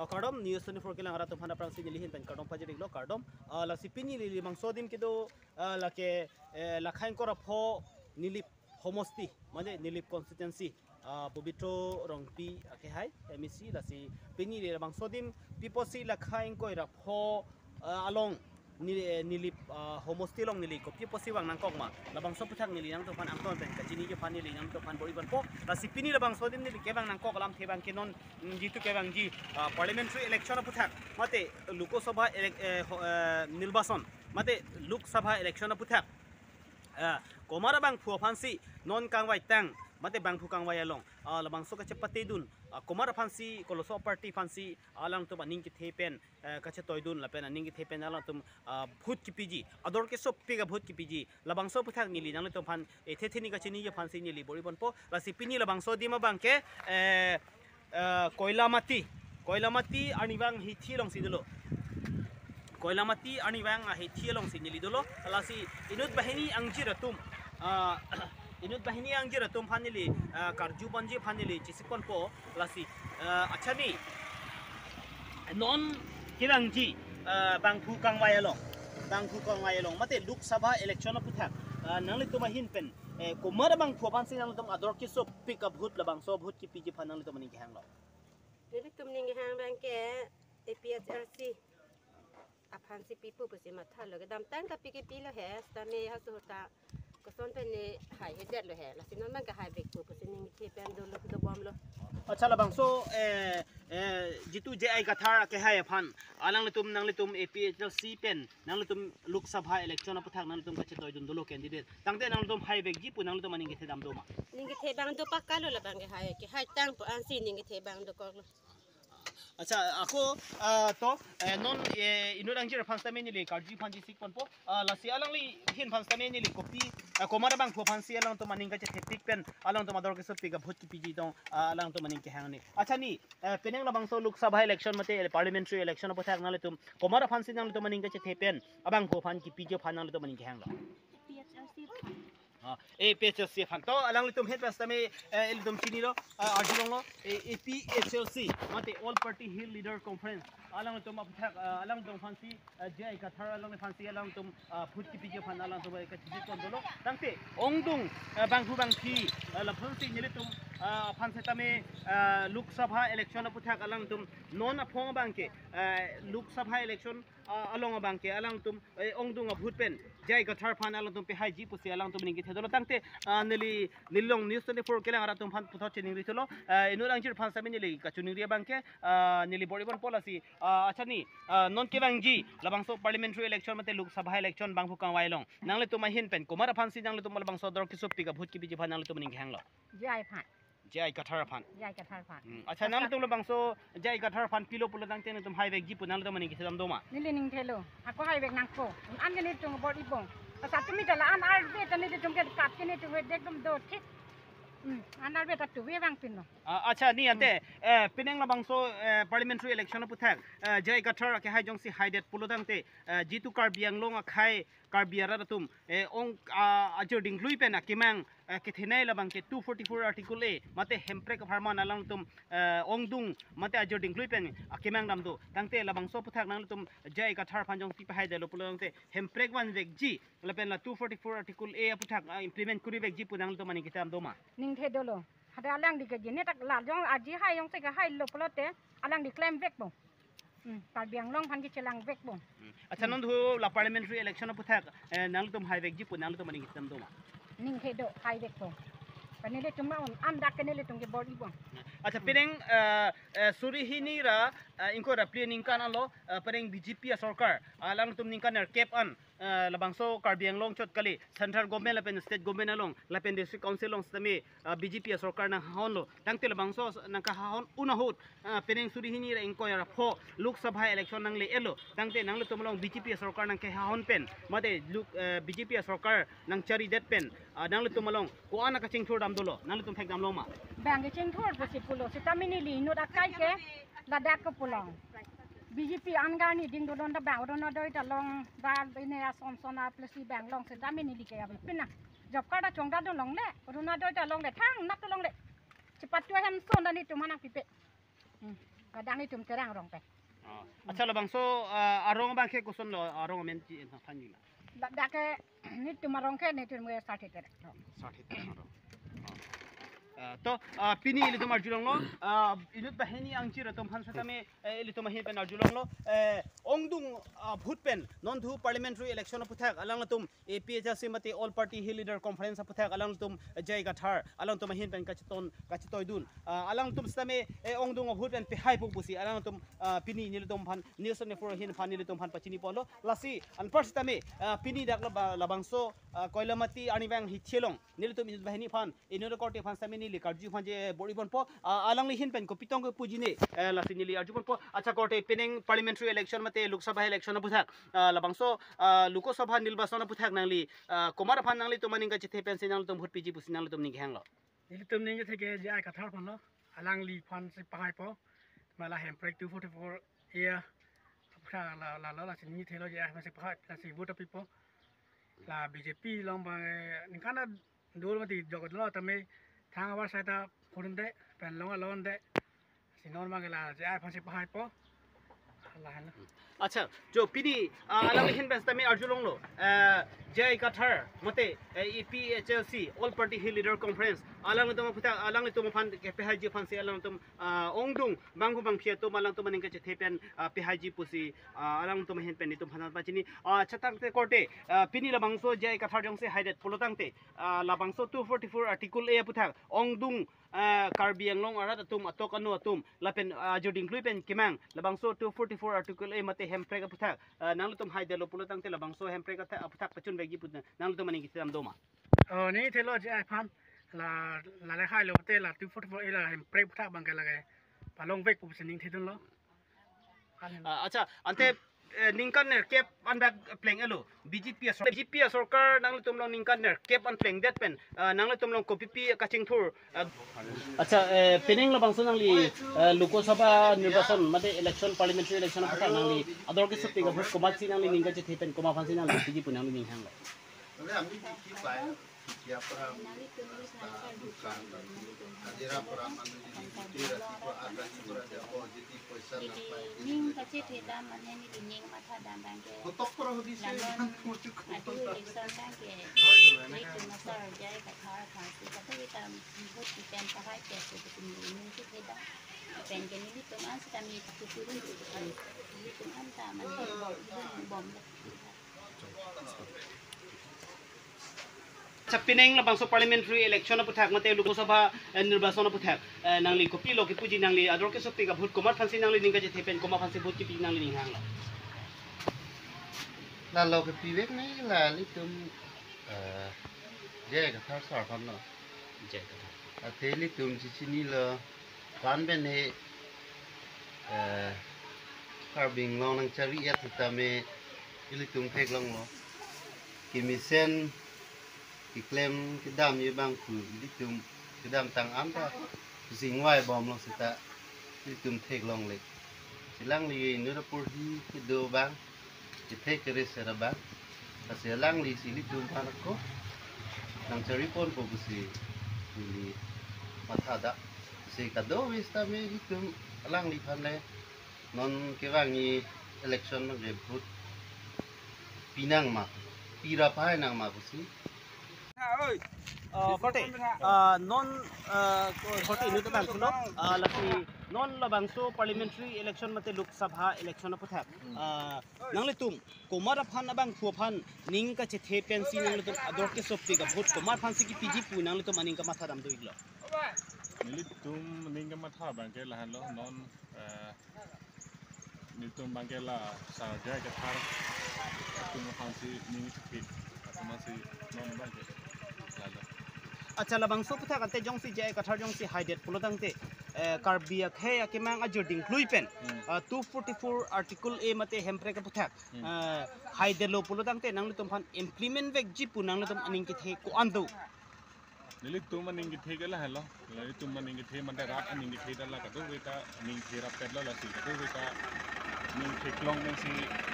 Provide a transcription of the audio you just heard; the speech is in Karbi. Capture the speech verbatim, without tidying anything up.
Kardom, News twenty-four kelang arat atum aphan aphrangsi neli ahin pen kardom pajir-iklo, kardom. Ah, lasi pini neli labangso adim kedo, ah, lake, eh, Lakha ingkoi ra pho Nilip homosti, mane Nilip constituency, ah, Pobitro Rongpi akehai M A C, lasi pini neli labangso adim pi apotsi Lakha ingkoi ra pho, ah, along ni, eh, Nilip, ah, homosti along neli kopi apotsi vang nangkok ma, labangso aputhak neli nangtumphan angton pen kachiniji aphan neli nangtumphan bor-i ponpo. Lasi pini labangso adim neli kevang nangkok alamthe abangke non, mm, jitu kevangji, ah, parliamentary election aputhak, mate Lok Sabha elec-, eh, ho-, eh, nirbason, mate Lok Sabha election aputhak, ah, komat abangphu aphansi non kangvaitang, mate bangphu kangvai along, ah, labangso kachepatedun, ah, komat aphansi, koloso party aphansi alangtum aning kethe pen, eh, kachetoidun lapen aning kethe pen alangtum, ah, vote kepiji, ador kesopik a-vote kepiji, labangso aputhak neli nanglitumphan, eh, the the ni kachiniji aphansi neli bor-i ponpo. Lasi pini labangso adim abangke, eh, eh, Koilamati, Koilamati arnivang ahithi alongsi dolo. Koilamati arnivang ahithi alongsi neli dolo. Lasi inut banghini angjir atum, ah, inut banghini angjir atum aphan neli, ah, karju ponji aphan neli chesik ponpo. Lasi, ah, accha ni, non kevangji, ah, bangphu kangvai along, bangphu kangvai along, mate Lok Sabha election aputhak, ah, nanglitum ahin pen, eh, komat abangphu aphansi nanglitum ador kesopik a-vote, labangso vote kepiji aphan nanglitum aning kehanglo? Nelitum aning kehang abangke A P H L C aphansi pipo pusi mathalo, kedamtang kapi kepilo he, sitame halaso ahut ta koson pen ne haihedetlo he, lasi non abangke haivekpo pusi aning kethe pen dolo, dobomlo. Accha, labangso, eh, eh, jitu J I Kathar akehai aphan, alanglitum, nanglitum A P H L C pen nanglitum Lok Sabha election aputhak nanglitum kachetoidun dolo candidate, tangte nanglitum haivekji pu nanglitum aning kethe dam do ma? Aning kethe abang do pakalo, labangke hai, kehaitangpo ansi aning kethe abang dokoklo. Accha, ako, ah, to, eh, non, eh, inut angjir aphan sitame neli karju aphan chesik ponpo, ah, lasi alangli ahin aphan sitame neli kopi, ah, komat abangphu aphansi alangtum aning kachethepik pen alangtum ador kesopik a-vote kepiji tong, ah, alangtum aning kehang ni. Accha ni, eh, penang labangso Lok Sabha election mate parliamentary election aputhak nanglitum komat aphansi nanglitum aning kachethe pen abangphu aphan kepiji aphan nanglitum aning kehanglo? A P H L C aphan. Ah, A P H L C aphan. To alanglitum ahin pen sitame, eh, ilitum chinilo, ah, arjulonglo, eh, A P H L C, mate All Party Hill Leader Conference, alangtum aputhak, ah, alangtum aphansi, ah, J I Kathar along aphansi alangtum, ah, vote kepiji aphan alangtum, eh, kachesik pon dolo. Tangte ongdung, eh, bangphu bangphi, eh, lapusi nelitum, ah, aphan sitame, ah, Lok Sabha election aputhak alangtum non aphong abangke, eh, Lok Sabha election, ah, along abangke alangtum, eh, ongdung a-vote pen J I Kathar aphan alangtum pehaiji pusi alangtum aning kethe dolo. Tangte, ah, neli, neli along News twenty-four kelang arat atum aphan puthot chiningri thulo, ah, inut angjir aphan sitame neli kachiningri abangke, ah, neli bor-i ponpo. Lasi, ah, accha ni, ah, non kevangji labangso parliamentary election mate Lok Sabha election bangphu kangvai along nanglitum ahin pen komat aphansi nanglitum labangso ador kesopik a-vote kepiji aphan nanglitum aning kehanglo? J I aphan. J I Kathar aphan. J I Kathar aphan. Hmm. Accha, Kathar. Nanglitum labangso J I Kathar aphan pilo pulo tangte nangtum haivekji pu nanglitum aning kethe dam do ma? Neli aning thelo. Ako haivek nangpo. An nelitum bor-i bom. Asa tumi ta la-an arve ta nelitum ke kat ke nelitum ke dek dum do thik. Hmm. An arve ta tuve vang pin lo. Ah, accha ni ante, eh, penang labangso, eh, parliamentary election aputhak, eh, J I Kathar akehai jongsi haidet pulo tangte, eh, jitu Karbi Anglong akhei Karbi arat atum, eh, ong, ah, ajor dinglui pen akemang, eh, kethenei labangke two forty-four Article A, mate hemprek apharman alangtum, eh, ongdung, mate ajor dinglui pen akemang dam do. Tangte labangso aputhak nanglitum J I Kathar aphan jongsi pehaidetlo pulo tangte hemprek vanvekji, lapen la two forty-four Article A aputhak, ah, implement kurivekji pu nanglitum aning kethe dam do ma? Aning kethe dolo. Hadak alangli ke jine tak la jong aji hai jongsi kehailo pulote alangli klemvekpo. Hmm, Karbi Anglong aphan kechelangvekpo. Hmm. Accha, hmm, non thu la parliamentary election aputhak, eh, nanglitum haivekji pu nanglitum aning kethe dam do ma? Aning kethe do, haivekpo. Panele tum ma un, an dak ke nelitum ke bor-i bom. Accha, hmm, penang, eh, eh, suri hini ra, eh, ingkoi ra phli aningkan alo, eh, penang B J P asorkar, alangtum ningkan nerkep an, eh, labangso Karbi Anglong chot kali, central government lapen state government along, lapen district council along sitame, ah, B J P asorkar nanghahonlo. Tangte labangso nangkahahon un ahut, ah, penang suri hini ra ingkoi ra pho Lok Sabha election nangle-etlo. Tangte nanglitum along B J P asorkar nangkehahon pen, mate Lok, eh, B J P asorkar nangcharidet pen, ah, nanglitum along ko-an akachingthur dam dolo, nanglitum thekdamlo ma? Bang kechingthur pusi pulo, sitame neli inut akai ke ladak ke pulo. B J P an garni ding dodon ta bang Orunodoi ta long, ba bine ason son a plus si bang long sitame neli ke abi pina. Job card ta chongda dun longle, Orunodoi ta longle, thang nat ta longle. Chepatu hem son ta nelitum aphan nangpipe. Hmm. Dang itum Terang arong pen. Ah. Acha, labangso, ah, arong abang ke koson lo, arong amen chi na thanji la. Dak, dak ke nitum arong ke nitum ke Sarthe Terang arong. Sarthe Terang arong. Ah. Ah, to, ah, pini ilitum arjulonglo, ah, inut banghini angchir atum aphan setame, eh, ilitum ahin pen arjulonglo, eh, ongdung, ah, ahut pen, non thu parliamentary election aphuthak, alanglitum A P H L C mate All Party Hill Leader Conference aphuthak, alanglitum J I Kathar, alangtum ahin pen kacheton, kachetoidun. Ah, alangtum setame, eh, ongdung ahut pen pehaipo pusi, alangtum, ah, pini nelitum aphan, News twenty-four ahin aphan nelitum aphan pachini ponlo. Lasi, anpar setame, ah, pini dak laba-, labangso, ah, Koilamati arnivang hithi along, nelitum inut banghini aphan, inut korte aphan setame neli karju aphan je bor-i ponpo, ah, alangli ahin pen kopi tong kepuji ne, eh, lasi neli arju ponpo. Acha korte, penang parliamentary election mate Lok Sabha election aphuthak, ah, labangso, ah, Lok Sabha nirbason aphuthak nangli, ah, komat aphan nanglitum aning kachethe pensi nanglitum vote piji pusi nanglitum ning kehanglo? Nelitum ning kethe ke J I Kathar aphan lo, alangliphan si pehaipo, mala hemprek two forty-four A aphuthak la, la, la, lasi neli thelo J I aphan si pehai, lasi vote apipo. La B J P along abang, eh, ningkan dol mati joklo tame thang abar sai ta phurun de, pen long alon de. Si non abang ke la J I aphan si pehaipo. Lahenlo. Acha, jo pini, ah, alang ahin pen setame arjulonglo. Eh, J I Kathar, mate, eh, A P H L C, All Party Hill Leader Conference, alanglitum aphuthak, alanglitum aphan kepehaiji aphan si alangtum, ah, ongdung bangphu bangphi atum alangtum aning kachethe pen, ah, pehaiji pusi, ah, alangtum ahin pen nelitum aphan pachini. Ah, chetangte korte, ah, pini labangso J I Kathar jongsi haidet pulo tangte, ah, labangso two forty-four Article A aphuthak, ongdung, ah, Karbi Anglong arat atum, atok anu atum, lapen, ah, ajuding klui pen kemang, labangso two forty-four Article A mate hemprek aphuthak, ah, nanglitum haidetlo pulo tangte labangso hemprek atha-, aphuthak pachun vekji pu nanglitum aning kethedam doma? Oh, neli thelo J I aphan, la, la le hailo te la two forty-four A la hemprek aphuthak abang ke lake palong vek pusi neli thedunlo. Ah, acha, ante, eh, ningkan nerkep an dak pleng-etlo, B J P asor-, B J P asorkar nanglitum along ningkan nerkep an plengdet pen, ah, nanglitum along kopipi kachingthur, ah. Acha, eh, penang labangso nangli, eh, Lok Sabha nirbason, mate election, parliamentary election aphuthak nangli ador kesopik a-vote komatsi nangli ning kachethe pen komat aphansi nangli piji pu nangli ning hanglo? Nangli tumi rasta, dukan, hajira pura, manujuri, putih, rasi pura, agasi pura, japo, jiti, poisa, neli napai, ning kachethe dam mane neli ning matha dam abang ke. Kotok pura hodi se, lanon, adu election abang ke. Neli tumi asar J I Kathar aphansi kadokave ta vote pen pehai ke, so neli ning chethe dam. Pen ke nelitum an sitame tuturun tuturun. Nelitum an ta mane bom, bom, bom. Acha, penang labangso parliamentary election aphuthak mate Lok Sabha, eh, nirbason aphuthak, eh, nangli kopilo kepuji, nangli ador kesopik a-vote komat aphansi nangli ning kachethe pen komat aphansi vote kepi nangli ning hanglo? Lalo kepi vek ne la ilitum, eh, J I Kathar sar aphan lo. J I Kathar. Athe ilitum chichinilo, van pen he, eh, Karbi Anglong nangchari-et sitame ilitum theklonglo. Kemesen keklem kedamji abang pu ilitum kedamtang anta chingvai bomlo seta ilitum theklongle. Si alangli inut apor hi kedo abang, kethe kere sera abang, lasi alangli si ilitum aphan ako nangchari ponpo pusi neli matha dak. Si kadokave sitame ilitum alangliphan le non kevangji election abang ke vote pinang ma, pira pahai nang ma pusi. Ah, korte, ah, non, ah, ko-, korte inut abang kulo, ah, lasi non labangso parliamentary election mate Lok Sabha election aphuthak, ah, nanglitum komat aphan, abangphu aphan ning kachethe pensi nanglitum ador kesopik a-vote komat aphansi kepiji pu nanglitum aning kamatha dam do-iklo? Nelitum ning kamatha abang ke lahenlo, non, eh, nelitum abang ke la sar J I Kathar atum aphansi ning chepik atum aphansi non abang ke lalo. Acha, labangso aphuthak ante jongsi J I Kathar jongsi haidet pulo tangte, eh, Karbi akhei akemang ajuding klui pen, hmm, ah, two forty-four Article A mate hemprek aphuthak, hmm, ah, haidetlo pulo tangte nanglitum aphan implement vekji pu nanglitum aning kethe ko-an do? Nelitum aning kethe ke lahenlo. Nelitum aning kethe mate rat aning kethe ta la kadokave ta aning kethe rapetlo, lasi kadokave ta aning theklong pensi